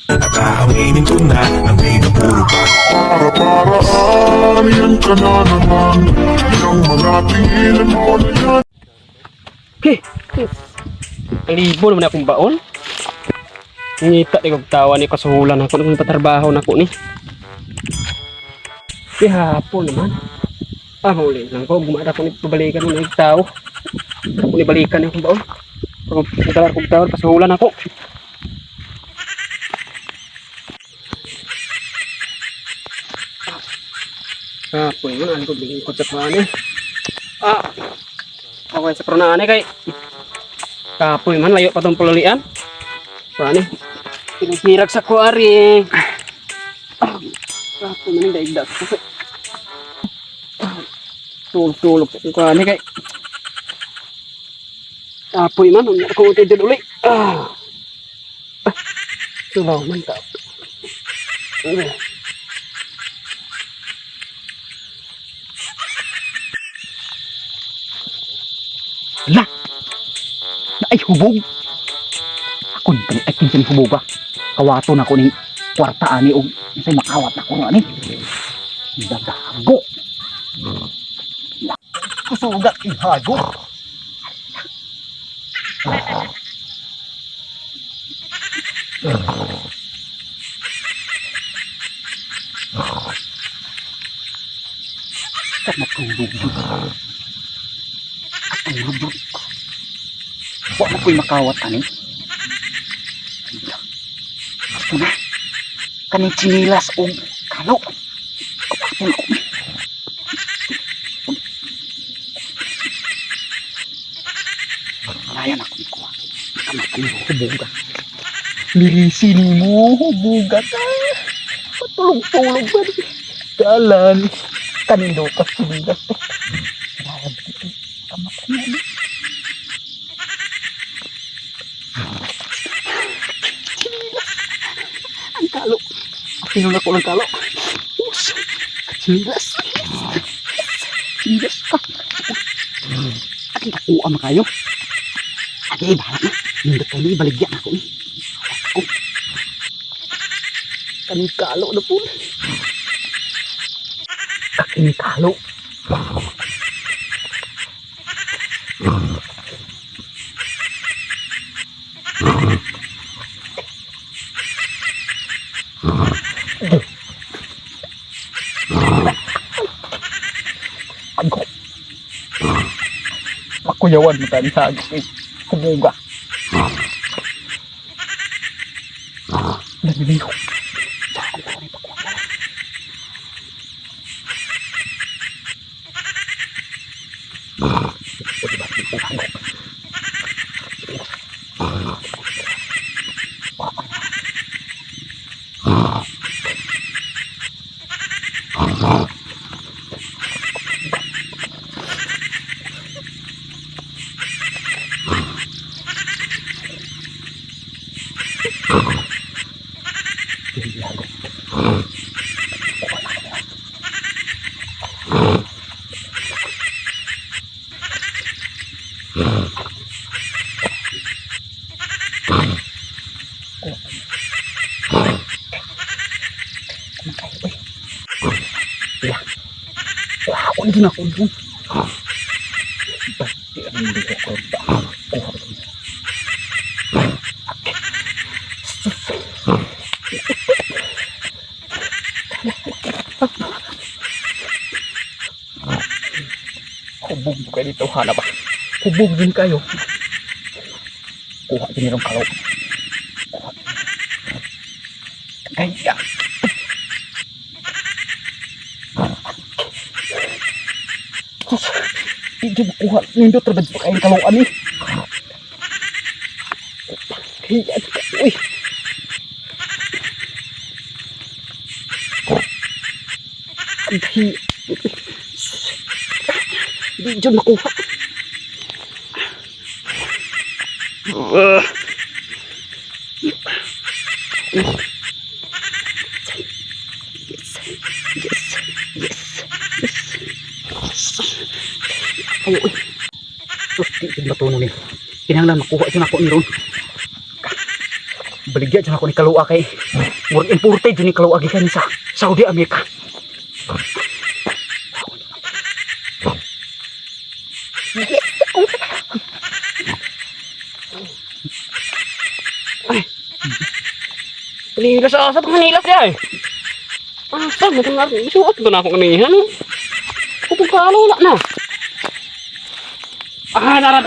At aaminin ko na na may napuro pa. Para-paraan, yan ka na naman. Yung mga tinginan mo na yan. Okay. Ang libo naman akong baon. Ngita di kog tawa ni kasuhulan ako nung patrabaho na ko ni. Di hapon naman. Ah, mauli lang ko. Gumada ko ni pabalikan mo na tao. Ako ni balikan akong baon. Pag pagkalar kong tao, pasuhulan ako. Ah, pwede mo na. Ano ko, bigyan ko sa kuhaan eh. Ah, okay, sa pronaan eh kay. Kapoy man, layo pa tong pululian. Paano? Pinaghirak sa kuwari. Ah, kapoy man yung daigdag. Ah, tulog-tulog sa kuwari kay. Kapoy man, unya ako utid uli. Ah. Ah, tulaw man ta. Ah. La! Na ay hubog! Ako ni kani ay kinsa ni hubog ba? Kawato na ko ning kwarta ani og unsay makawat na ko ani. Dadago. Kusugat ihago. Kamatulog yun. At ang nabot ko. Wa mo ko'y makawat ani. Gusto na. Kaning chinilas og kalo. Kawato na ko ni. Kaya na ko ni kuha. Kamatay hubuga. Lirisin mo, hubuga ka. Patulog-tulog ba? Dalan. Kanindo ka chinilas. Grabe. Kamatay na ni. Ang kalo. Tinulak ko ng kalo. Us. Kachilas. Kachilas ka. Aking takuha mo kayo. Agi, bahala na. Nindot kayo ni ibaligya na ako eh. Ako. Kaning kalo na po. Kaking kalo. Ago. Makuyawan mo tayo sa agos eh. Kumuga. Naliliho. Saan ko rin pakuha? Pwede ba? Wah, hindi na ako doon. Basti ang hindi ko ba? Kuha ko. Sus. Hubog kayo dito, hanap ba? Hubog din kayo. Kuha din nilong kalaw. Kuha. Kaya. Sus, di dyan makuha. Nindot ra ba dito kayong kalawaan eh. Kaya ka, uy. Ang dahi. Sus, di dyan makuha. Ah. Yes, yes, yes, yes. Ayo, uy. Di jud matuno ni. Kinahanglan makuha jud nako ni ron. Baligya jud nako ni kalua kay murag imported jud ni kalua gikan sa Saudi America. Nilas asa to nilas ya. Asa mo tong suot ko na ako kanihan. No? Kung kalo wala na. Ah, nara.